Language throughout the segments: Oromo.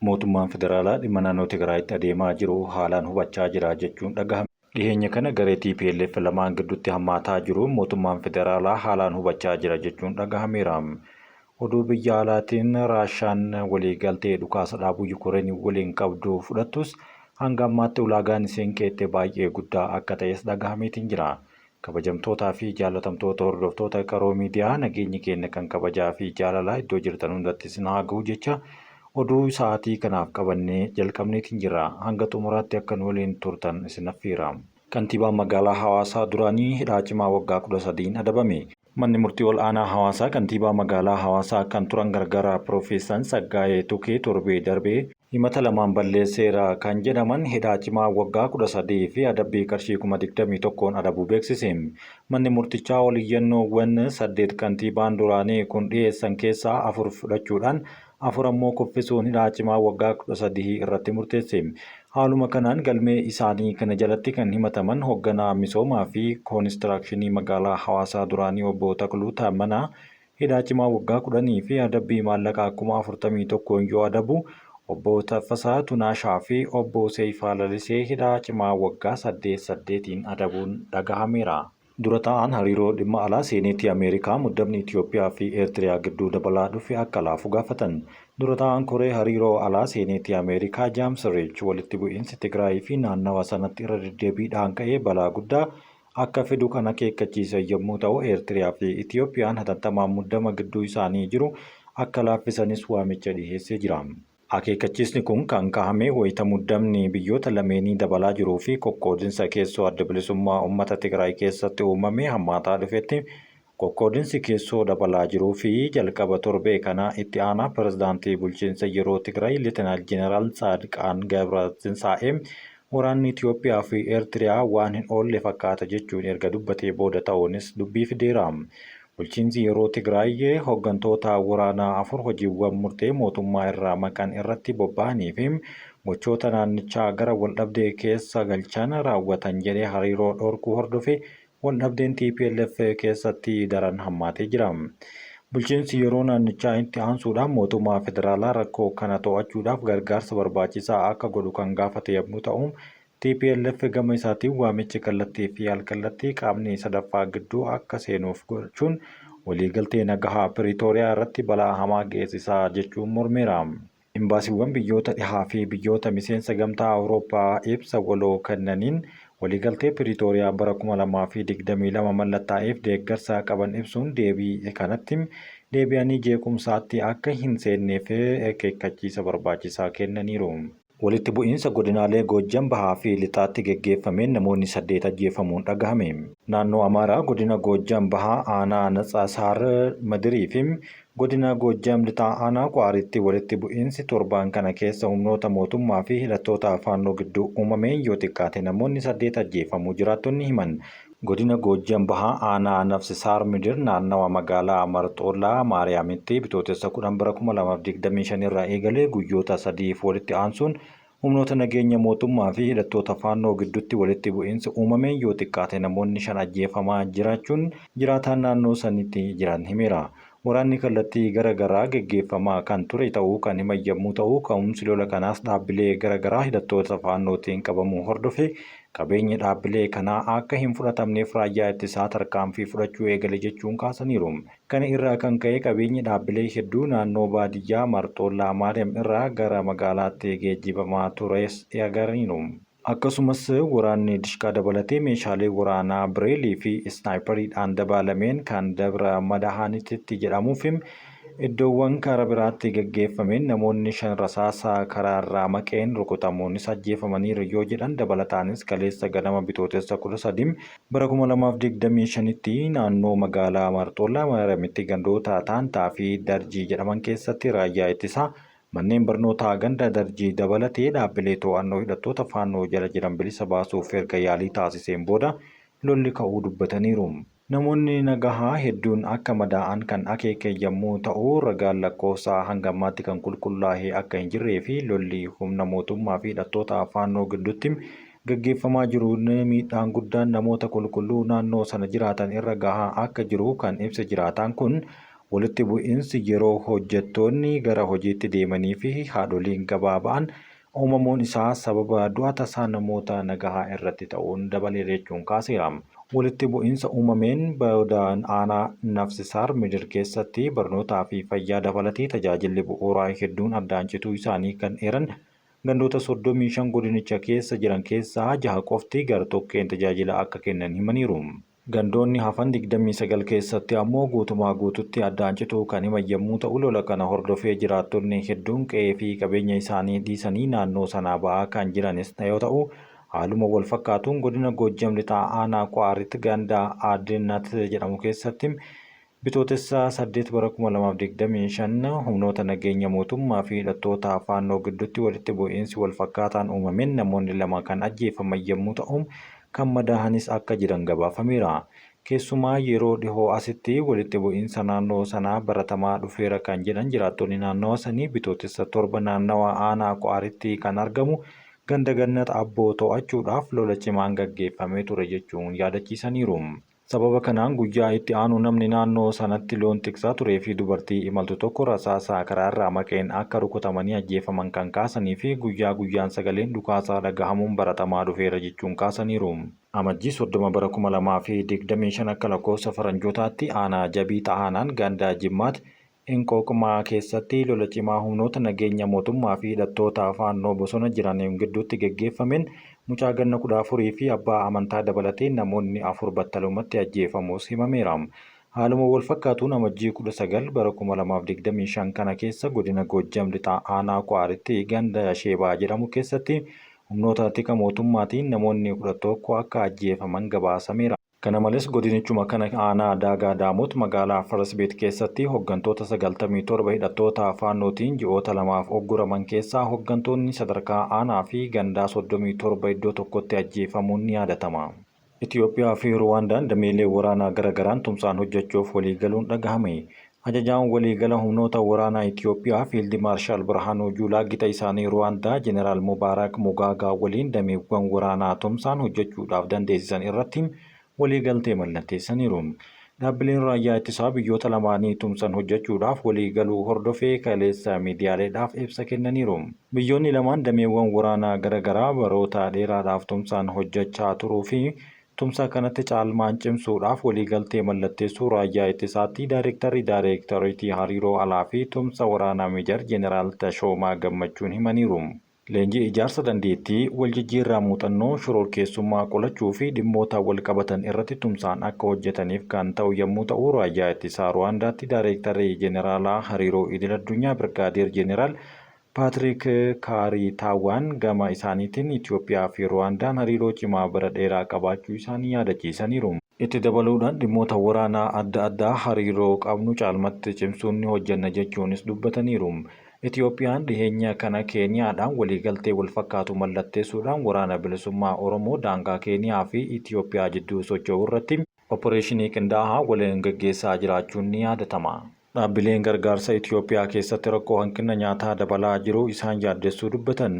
Mootummaan federaalaa dhimma naannoo Tigraayitti adeemaa jiru haalaan hubachaa jira jechuun dhagahame. Dhiheenya kana garee tplf lamaan gidduutti hammaataa jiru mootummaan federaalaa haalaan hubachaa jira jechuun dhagahameera. Oduu biyya alaatiin Raashaan waliigaltee dhukaasa dhaabuu Yukureen waliin qabdu fudhattus hanga ammaatti ulaagaan isheen keette baay'ee guddaa akka ta'es dhagahameetiin jira. Kabajamtootaa fi jaallatamtoota hordoftoota Qaroo Miidiyaa, nageenyi keenya kan kabajaa fi jaalalaa iddoo jirtan hundatti isin haa gahu jecha, oduu sa'aatii kanaaf qabannee jalqabneetiin jirra. Hanga xumuraatti akka nu waliin turtan isin affeera. Kantiibaan magaalaa Hawaasaa duraanii hidhaa cimaa waggaa 13n adabame. Manni Murtii Ol'aanaa Hawaasaa Kantiibaa Magaalaa Hawaasaa kan turan Gargaaraa Piroofeesan Tsaggaayee Tukee torbee darbe himata lamaan balleesseera kan jedhaman hidhaa cimaa waggaa 13 fi adabbii qarshii 21,000n adabuu beeksise. Manni murtichaa ol iyyannoowwan 8 kantiibaan duraanii kun dhiyeessan keessaa 4 fudhachuudhaan 4 ammoo kuffisuun hidhaa cimaa waggaa 13 irratti murteesse. Haaluma kanaan galmee isaanii kana jalatti kan himataman hogganaa misoomaa fi koonistirakshinii magaalaa Hawaasaa duraanii obbo Takluu Taammanaa hidhaa cimaa waggaa 10 fi adabbii maallaqaa 41,000n yoo adabu, obbo Taffasaa Tunaashaa fi obbo Seeyfaa Lalisee hidhaa cimaa waggaa 8 8n adabuun dhagahameera. Dura taa'aan hariiroo dhimma alaa Seeneetii Ameerikaa muddamni Itiyoophiyaa fi Eertiriyaa gidduu dabalaa dhufe akka laafu gaafatan. Dura taa'aan koree hariiroo alaa Seeneetii Ameerikaa Jaams Riich walitti bu'iinsi Tigraayii fi naannawa sanatti irra deddeebiidhaan ka'e balaa guddaa akka fidu kan akeekkachiisan yommuu ta'u, Eertiriyaa fi Itiyoophiyaan hatattamaan muddama gidduu isaanii jiru akka laaffisanis waamicha dhiheessee jira. Akeekkachiisni kun kan kaahame wayita muddamni biyyoota lameenii dabalaa jiruu fi qoqqoodinsa keessoo Adda Bilisummaa Ummata Tigraay keessatti uumame hammaataa dhufetti. Qoqqoodinsi keessoo dabalaa jiruu fi jalqaba torbee kanaa itti aanaa pirezidaantii bulchiinsa yeroo Tigraay Letenaal Jeneraal Tsaadqaan Gabratinsaa'ee waraanni Itoophiyaa fi Eertiriyaa waan hin oolle fakkaata jechuun erga dubbatee booda ta'uunis dubbii fideera. Bulchiinsi yeroo Tigraay hoggantoota waraanaa 4 hojiiwwan murtee mootummaa irraa maqan irratti bobba'anii fi gochoota naannichaa gara waldhabdee keessa galchan raawwatan jedhe hariiroo dhorkuu hordofee waldhabdeen tplf keessatti daran hammaatee jira. Bulchiinsi yeroo naannichaa itti aansuudhaan mootummaa federaalaa rakkoo kana to'achuudhaaf gargaarsa barbaachisaa akka godhu kan gaafate yommuu ta'u, Tplf gama isaatiin waamichi kallattii fi al-kallattii qaamni sadaffaa gidduu akka seenuuf gochuun waliigaltee nagahaa Piriitooriyaa irratti balaa hamaa geessisaa jechuun mormeera. Imbaasiiwwan biyyoota dhihaa fi biyyoota miseensa Gamtaa Awurooppaa ibsa waloo kennaniin waliigaltee Piriitooriyaa bara 2022 mallattaa'eef deeggarsa qaban ibsuun deebii kanatti deebi'anii jeequmsaatti akka hin seenneef akeekkachiisa barbaachisaa kennaniiru. Walitti bu'iinsa godinaalee Goojjam Bahaa fi Lixaatti geggeeffameen namoonni 8 ajjeefamuun dhagahame. Naannoo Amaaraa godina Goojjam Bahaa aanaa Natsasaar Madirii fi godina Goojjam Lixaa aanaa Quwaariitti walitti bu'iinsi torbaan kana keessa humnoota mootummaa fi hidhattoota Faannoo gidduu uumameen yoo xiqqaate namoonni 8 ajjeefamuu jiraattonni himan. Godina Goojjam Bahaa aanaa Nafsisaar Midir naannawa magaalaa Marxoollaa Maariyaamitti Bitootessa 10 bara 2025 irraa eegalee guyyoota sadiif walitti aansuun humnoota nageenya mootummaa fi hidhattoota Faannoo gidduutti walitti bu'iinsi uumameen yoo xiqqaate namoonni 5 ajjeefamaa jiraachuun jiraataan naannoo sanitti jiran himeera. Waraanni kallattii gara garaa geggeeffamaa kan ture ta'uu kan himan yammuu ta'u, ka'umsi lola kanaas dhaabbilee gara garaa hidhattoota Faannootiin qabamuu hordofee qabeenyi dhaabbilee kanaa akka hin fudhatamneef raayyaa ittisaa tarkaanfii fudhachuu eegale jechuun kaasaniiru. Kana irraa kan ka'e qabeenyi dhaabbilee hedduu naannoo baadiyyaa Marxoollaa Maariyaam irraa gara magaalaatti geejjibamaa tures eagaraniiru. Akkasumas waraanni dishqaa dabalatee meeshaalee waraanaa bireelii fi isnaayipariidhaan dabaalameen kan Dabra Madahaanititti jedhamuufi iddoowwan kara biraatti gaggeeffameen namoonni 5 rasaasa karaarraa maqeen rukutamuunis ajjeefamaniiru yoo jedhan, dabalataanis kaleessa ganama Bitootessa 13 bara 2025tti naannoo magaalaa Marxoollaa Maariyamitti gandoota Taantaa fi Darjii jedhaman keessatti raayyaa ittisaa Manneen barnootaa ganda Darjii dabalatee dhaabbilee to'annoo hidhattoota Faannoo jala jiran bilisa baasuuf erga yaalii taasiseen booda lolli ka'uu dubbataniiru. Namoonni nagahaa hedduun akka madaa'an kan akeeke yammuu ta'u, ragaan lakkoofsaa hanga ammaatti kan qulqullaahe akka hin jirree fi lolli humna mootummaa fi hidhattoota Faannoo gidduutti gaggeeffamaa jiruun miidhaan guddaan namoota qulqulluu naannoo sana jiraatan irra gahaa akka jiru kan ibse jiraataan kun, Walitti bu'insi yeroo hojjettoonni gara hojiitti deemanii fi haadholiin gabaa ba'an uumamuun isaa sababa du'a tasaa namoota nagahaa irratti ta'uun dabaleera jechuun kaaseera. Walitti bu'insa uumameen boodaan aanaa Nafsisaar Midir keessatti barnootaa fi fayyaa dabalatee tajaajilli bu'uuraa hedduun addaan cituu isaanii kan eeran gandoota 35 godinicha keessa jiran keessaa jaha qofti gartokkeen tajaajila akka kennan himaniiru. Gandoonni hafan 29 keessatti ammoo guutumaa guututti addaan cituu kan himan yommuu ta'u, lola kana hordofee jiraattonni hedduun qe'ee fi qabeenya isaanii dhiisanii naannoo sanaa ba'aa kan jiranis yoo ta'u, haaluma wal fakkaatuun godina Goojjam Lixaa aanaa Quwaariit ganda Aadnat jedhamu keessatti Bitootessa 8 bara 2025 humnoota nageenya mootummaa fi hidhattoota Faannoo gidduutti walitti bu'iinsi wal fakkaataan uumameen namoonni lama kan ajjeefaman yommuu ta'u, kan madaahanis akka jiran gabaafameera. Keessumaa yeroo dhihoo asitti walitti bu'iinsa naannoo sanaa baratamaa dhufeera kan jedhan jiraattonni naannawa sanii, Bitootessa 7 naannawa aanaa Qu'aaritti kan argamu ganda Gannat Abboo to'achuudhaaf lola cimaan gaggeeffamee ture jechuun yaadachiisaniiru. Sababa kanaan guyyaa itti aanu namni naannoo sanatti loon tiksaa turee fi dubartii imaltu tokko rasaasa karaarraa maqeen akka rukutamanii ajjeefaman kan kaasanii fi guyyaa guyyaan sagaleen dhukaasaa dhagahamuun baratamaa dhufeera jechuun kaasaniiru. Amajjii 30 bara 2025 akka lakkoofsa Faranjootaatti aanaa Jabii Xahaanaan ganda Jimmaat Inqooqmaa keessatti lola cimaa humnoota nageenya mootummaa fi hidhattoota Faannoo bosona jiran gidduutti geggeeffameen mucaa ganna 14 fi abbaa amantaa dabalatee namoonni 4 battalumatti ajjeefamuus himameera. Haaluma walfakkaatuun Amajjii 19 bara 2025 kana keessa godina Goojjam Lixaa aanaa Quwaaritti ganda Sheebaa jedhamu keessatti humnoota tika mootummaatiin namoonni 11 akka ajjeefaman gabaasameera. Kana malees godinichuma kana aanaa Daagaa Daamot magaalaa Farasbeet keessatti hoggantoota 97 hidhattoota Faannootiin ji'oota lamaaf ugguraman keessaa hoggantoonni sadarkaa aanaa fi gandaa 37 iddoo tokkotti ajjeefamuun ni yaadatama. Itiyoophiyaa fi Ruwaandaan dameelee waraanaa garagaraan tumsaan hojjechuuf waliigaluun dhagahame. Ajajaan waliigala humnoota waraanaa Itiyoophiyaa Fiildi Maarshaal Birhaanuu Juulaa gita isaanii Ruwaandaa Jeneraal Mubaaraak Mugaagaa waliin dameewwan waraanaa tumsaan hojjechuudhaaf dandeessisan irratti waliigaltee mallatteessaniiru. Dhaabbileen raayyaa ittisaa biyyoota lamaanii tumsan hojjechuudhaaf waliigaluu hordofee kaleessa miidiyaaleedhaaf ibsa kennaniiru. Biyyoonni lamaan dameewwan waraanaa garagaraa baroota dheeraadhaaf tumsaan hojjechaa turuu fi Tumsa kanatti caalmaan cimsuudhaaf waliigaltee mallatteessuu Raayyaa Ittisaatti Daayreektarri Daayreektoreetii Hariiroo Alaa fi Tumsa Waraanaa Meejar Jeneraal Tashoomaa Gammachuun himaniiru. Leenjii ijaarsa dandeettii, waljijjiirraa muuxannoo, shororkeessummaa qolachuu fi dhimmoota walqabatan irratti tumsaan akka hojjetaniif kan ta'u yammuu ta'u, Raayyaa Ittisaa Ruwaandaatti Daayreektarri Jeneraalaa Hariiroo Idil Addunyaa Birgaadeer Jeneraal Paatrik Kaariitaawwaan gama isaaniitiin Itiyoophiyaa fi Ruwaandaan hariiroo cimaa bara dheeraa qabaachuu isaanii yaadachiisaniiru. Itti dabaluudhaan dhimmoota waraanaa adda addaa hariiroo qabnu caalmatti cimsuun ni hojjenna jechuunis dubbataniiru. Itiyoophiyaan dhiheenya kana Keeniyaadhaan waliigaltee walfakkaatu mallatteessuudhaan Waraana Bilisummaa Oromoo daangaa Keeniyaa fi Itiyoophiyaa jidduu socho'urratti opporeeshinii qindaahaa waliin gaggeessaa jiraachuun ni yaadatama. Dhaabbileen gargaarsa Itiyoophiyaa keessatti rakkoo hanqinna nyaataa dabalaa jiru isaan yaaddessuu dubbatan.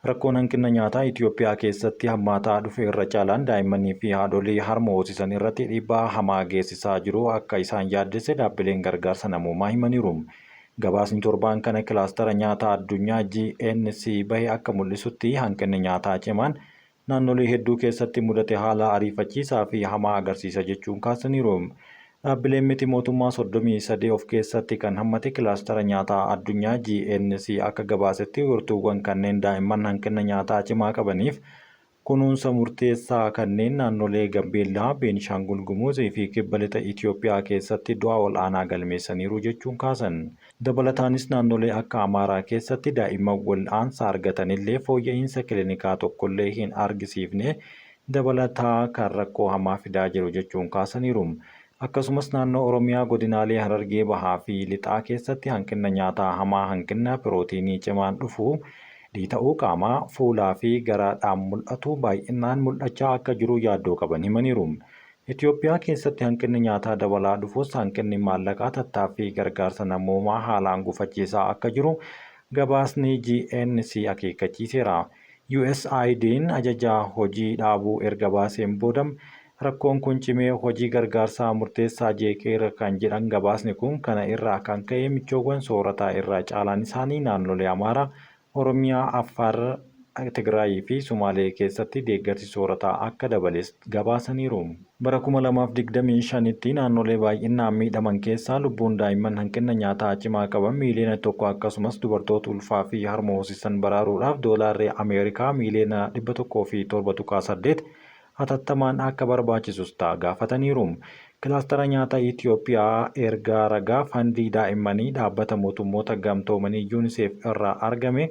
Rakkoon hanqinna nyaataa Itiyoophiyaa keessatti hammaataa dhufe irra caalaan daa'immanii fi haadholii harma hoosisan irratti dhiibbaa hamaa geessisaa jiru akka isaan yaaddesse dhaabbileen gargaarsa namoomaa himaniiru. Gabaasni torbaan kana Kilaastara Nyaataa Addunyaa, GNC, bahe akka mul'isutti hanqinni nyaataa cimaan naannolee hedduu keessatti mudate haala ariifachiisaa fi hamaa agarsiisa jechuun kaasaniiru. Dhaabbileen miti mootummaa 33 of keessatti kan hammate Kilaastara Nyaataa Addunyaa, GNC, akka gabaasetti wirtuuwwan kanneen daa'imman hanqina nyaataa cimaa qabaniif kunuunsa murteessaa kanneen naannolee Gambeellaa, Beenishaangul Gumuz fi Kibba Lixa Itiyoophiyaa keessatti du'a ol'aanaa galmeessaniiru jechuun kaasan. Dabalataanis naannolee akka Amaaraa keessatti daa'imman wal'aansa argatanillee fooyya'iinsa kilinikaa tokkollee hin argisiifne dabalataa kan rakkoo hamaa fidaa jiru jechuun kaasaniiru. Akkasumas naannoo Oromiyaa godinaalee Harargee Bahaa fi Lixaa keessatti hanqinna nyaataa hamaa hanqinna pirootiinii cimaan dhufu, dhiita'uu qaamaa, fuulaa fi garaadhaan mul'atu baay'inaan mul'achaa akka jiru yaaddoo qaban himaniiru. Itiyoophiyaa keessatti hanqinni nyaataa dabalaa dhufus hanqinni maallaqaa tattaaffii gargaarsa namoomaa haalaan gufachiisaa akka jiru gabaasni GNC akeekkachiiseera. USAID'n ajaja hojii dhaabuu erga baaseen booda Rakkoon kun cimee hojii gargaarsaa murteessaa jeeqeera kan jedhan gabaasni kun, kana irraa kan ka'e michoowwan soorataa irraa caalaan isaanii naannolee Amaaraa, Oromiyaa, Affaar, Tigraayii fi Sumaalee keessatti deeggarsi soorataa akka dabales gabaasaniiru. Bara 2025tti naannolee baay'inaan miidhaman keessaa lubbuun daa'imman hanqina nyaataa cimaa qaban miiliyoona 1 akkasumas dubartoota ulfaa fi harma hoosisan baraaruudhaaf doolaarri Ameerikaa miiliyoona 107.8 hatattamaan akka barbaachisus gaafataniiru. Kilaastara Nyaata Itiyoophiyaa ergaa ragaa fandii daa'immanii dhaabbata mootummoota gamtoomanii Unicef irraa argame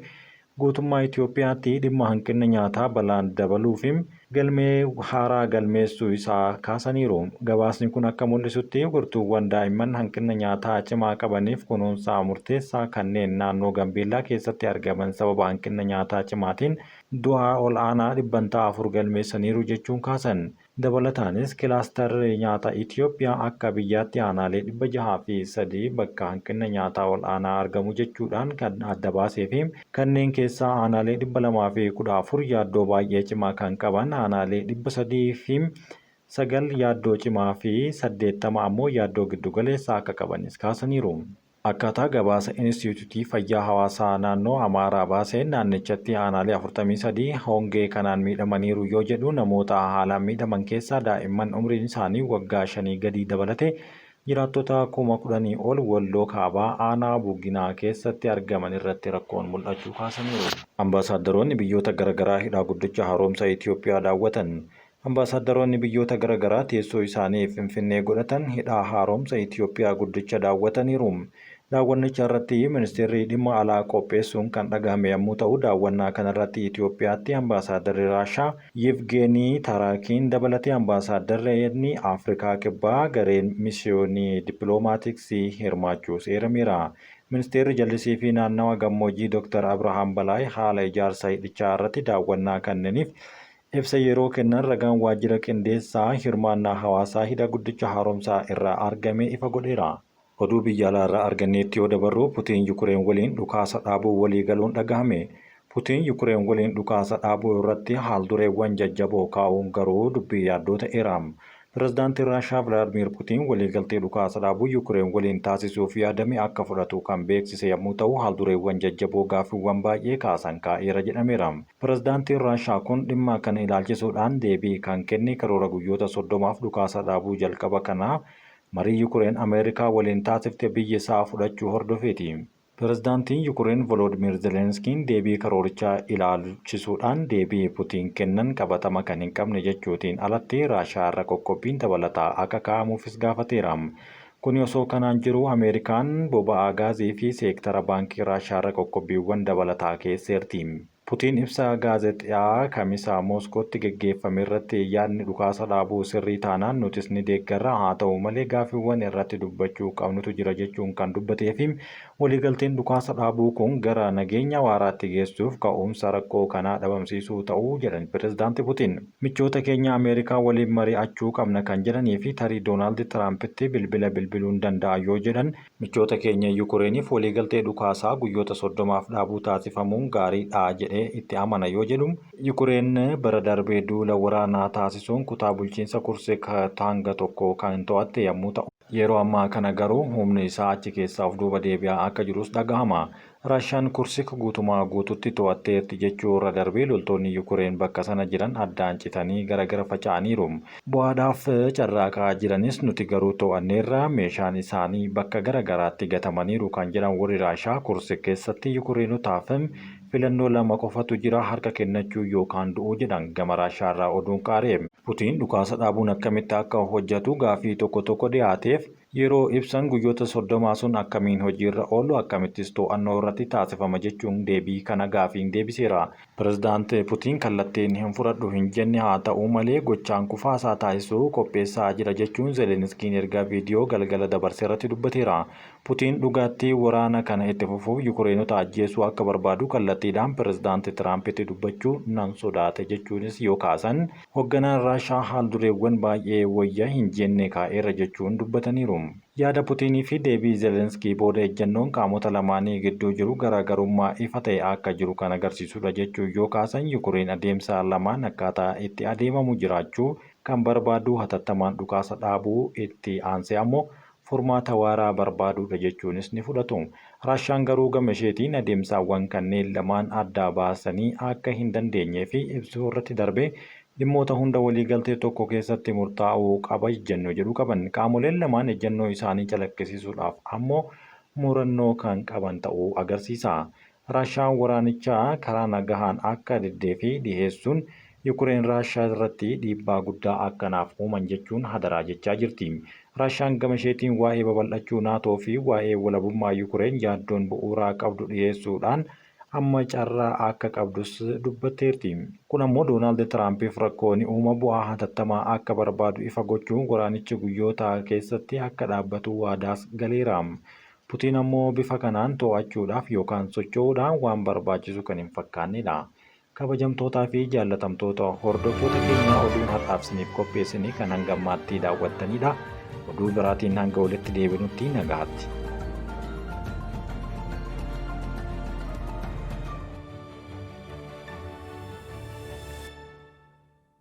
guutummaa Itiyoophiyaatti dhimma hanqina nyaataa balaan dabaluuf galmee haaraa galmeessuu isaa kaasaniiru. Gabaasni kun akka mul'isutti wirtuuwwan daa'imman hanqina nyaataa cimaa qabaniif kunuunsaa murteessaa kanneen naannoo Gambeellaa keessatti argaman sababa hanqina nyaataa cimaatiin du'a ol'aanaa dhibbantaa 4 galmeessaniiru jechuun kaasan. Dabalataanis kilaastarri nyaata Itiyoophiyaa akka biyyaatti aanaalee 603 bakka hanqina nyaataa ol'aanaa argamu jechuudhaan kan adda baasee fi kanneen keessaa aanaalee 214 yaaddoo baay'ee cimaa kan qaban, aanaalee 309 yaaddoo cimaa fi 80 ammoo yaaddoo giddugaleessaa akka qabanis kaasaniiru. Akkaataa gabaasa Inistiitiyuutii Fayyaa Hawaasaa Naannoo Amaaraa baaseen naannichatti aanaalee 43 hongee kanaan miidhamaniiru yoo jedhu, namoota haalaan miidhaman keessaa daa'imman umriin isaanii waggaa shanii gadii dabalatee jiraattota 10,000 ol Walloo Kaabaa aanaa Buginaa keessatti argaman irratti rakkoon mul'achuu kaasaniiru. Ambaasaaddaroonni biyyoota garagaraa Hidhaa Guddicha Haaromsa Itiyoophiyaa daawwatan. Ambaasaaddaroonni biyyoota garagaraa teessoo isaanii Finfinnee godhatan Hidhaa Haaromsa Itiyoophiyaa Guddicha daawwataniiru. Daawwannicha irratti Ministeerri Dhimma Alaa qopheessuun kan dhagahame yammuu ta'u, daawwannaa kanarratti Itiyoophiyaatti Ambaasaaddarri Raashaa Yivgeenii Taraakiin dabalatee Ambaasaaddarri Afrikaa Kibbaa gareen misiyoonii dippiloomaatiksii hirmaachuus eerameera. Ministeerri Jallisii fi Naannawa Gammoojjii Dooktar Abrahaam Balaay haala ijaarsa hidhichaa irratti daawwannaa kanneniif Ibsa yeroo kennan ragaan Waajjira Qindeessaa Hirmaannaa Hawaasaa Hidha Guddicha Haaromsaa irraa argame ifa godheera. Oduu biyya alaa irraa arganneetti yoo dabarru Putiin Yukureen waliin dhukaasa dhaabuu walii galuun dhagahame. Putiin Yukureen waliin dhukaasa dhaabuu irratti haal-dureewwan jajjaboo kaa'uun garuu dubbii yaaddoo ta'eera. Pirezidaantiin Raashaa Vilaadmiir Putiin waliigaltee dhukaasa dhaabuu Yukireen waliin taasisuuf yaadame akka fudhatu kan beeksise yammuu ta'u, haaldureewwan jajjaboo gaaffiiwwan baay'ee kaasan kaa'eera jedhameera. Pirezidaantiin Raashaa kun dhimma kana ilaalchisuudhaan deebii kan kenne karoora guyyoota 30f dhukaasa dhaabuu jalqaba kana marii Yukireen Ameerikaa waliin taasifte biyyi isaa fudhachuu hordofeeti. Pirezidaantiin Yukureen Voloodmiir Zelenskiin deebii karoorichaa ilaalchisuudhaan deebii Putiin kennan qabatama kan hin qabne jechuutiin alatti Raashaa irra qoqqobbiin dabalataa akka kaa'amuufis gaafateera. Kuni osoo kanaan jiruu Ameerikaan boba'aa gaazii fi seektara baankii Raashaarra qoqqobbiiwwan dabalataa keesseerti. Putiin ibsa gaazexaa Kamisa Mooskootti geggeeffamerratti yaadni dhukaasa dhaabuu sirrii taanaan nutis ni deeggarra, haa ta'u malee gaaffiiwwan irratti dubbachuu qabnutu jira jechuun kan dubbateefi waliigalteen dhukaasa dhaabuu kun gara nageenya waaraatti geessuuf ka'umsa rakkoo kanaa dhabamsiisuu ta'uu jedhan Pirezidaanti Putiin. Michoota keenya Ameerikaa waliin mari'achuu qabna kan jedhaniifi tarii Doonaald Tiraampitti bilbila bilbiluun danda'a yoo jedhan, Michoota keenya Yukureeniif waliigaltee dhukaasaa guyyoota 30f dhaabuu taasifamuun gaariidha jedhee itti amana yoo jedhu, Yukureen bara darbe duula waraanaa taasisuun kutaa bulchiinsa Kursik hanga tokko kan to'atte yammuu ta'u, yeroo ammaa kana garuu humni isaa achi keessaa of duuba deebi'aa akka jirus dhagahama. Raashaan Kursik guutumaa guututti to'atteerti jechuu irra darbee loltoonni Yukureen bakka sana jiran addaan citanii gara gara faca'aniiru. Bu'aadhaaf carraaqaa jiranis nuti garuu to'anneerra, meeshaan isaanii bakka gara garaatti gatamaniiru kan jedhan warri Raashaa Kursik keessatti Yukureenotaaf filannoo lama qofatu jira harka kennachuu yookaan du'uu jedhan gama Raashaarraa oduun qaari'e. Putiin dhukaasa dhaabuun akkamitti akka hojjatu gaaffii tokko tokko dhiyaateef Yeroo ibsan guyyoota 30 sun akkamiin hojiirra oolu, akkamittis to'annoo irratti taasifama jechuun deebii kana gaafiin deebiseera. Pirezidaant Putiin kallattiin hin fudhadhu hin jenne haata'u malee gochaan kufaasaa taasisu qopheessaa jira jechuun Zeleniskiin ergaa viidiyoo galgala dabarserratti dubbateera. Putiin dhugaatti waraana kana itti fufuuf Yukireenota ajjeesuu akka barbaadu kallattiidhaan Pirezidaant Tiraampitti dubbachuu nan sodaate jechuunis yoo kaasan, Hogganaan Raashaa haal-dureewwan baay'ee wayya hin jenne kaa'eera jechuun dubbataniiru. Yaada Putiinii fi deebii Zelenskii booda ejjennoon qaamota lamaanii gidduu jiru garaagarummaa ifa ta'e akka jiru kan agarsiisudha jechuun yoo kaasan, Yukureen adeemsa lamaan akkaataa itti adeemamu jiraachuu kan barbaadu hatattamaan dhukaasa dhaabuu itti aansee ammoo furmaata waaraa barbaaduudha jechuunis ni fudhatu. Raashaan garuu gama isheetiin adeemsaawwan kanneen lamaan adda baasanii akka hin dandeenyee fi ibsuu irratti darbee dhimmoota hunda waliigaltee tokko keessatti murtaa'uu qaba ejjennoo jedhu qaban. Qaamoleen lamaan ejjennoo isaanii calaqqisiisuudhaaf ammoo murannoo kan qaban ta'uu agarsiisa. Raashaan waraanicha karaa nagahaan akka diddee fi dhiheessuun Yukureen Raashaa irratti dhiibbaa guddaa akkanaaf uuman jechuun hadaraa jechaa jirti. Raashaan gama isheetiin waa'ee babal'achuu Naatoo fi waa'ee walabummaa Yukureen yaaddoon bu'uuraa qabdu dhiheessuudhaan amma carraa akka qabdus dubbatteerti. Kun ammoo Doonaald Tiraampiif rakkoo ni uuma bu'aa hatattamaa akka barbaadu ifa gochuun waraanichi guyyoota keessatti akka dhaabbatu waadaas galeera. Putiin ammoo bifa kanaan to'achuudhaaf yookaan socho'uudhaan waan barbaachisu kan hin fakkaannedha. Kabajamtootaa fi jaallatamtoota hordoftoota keenyaa oduun har'aaf isiniif qopheessine kan hanga ammaatti daawwattanidha. Oduu biraatiin hanga walitti deebinutti nagaatti.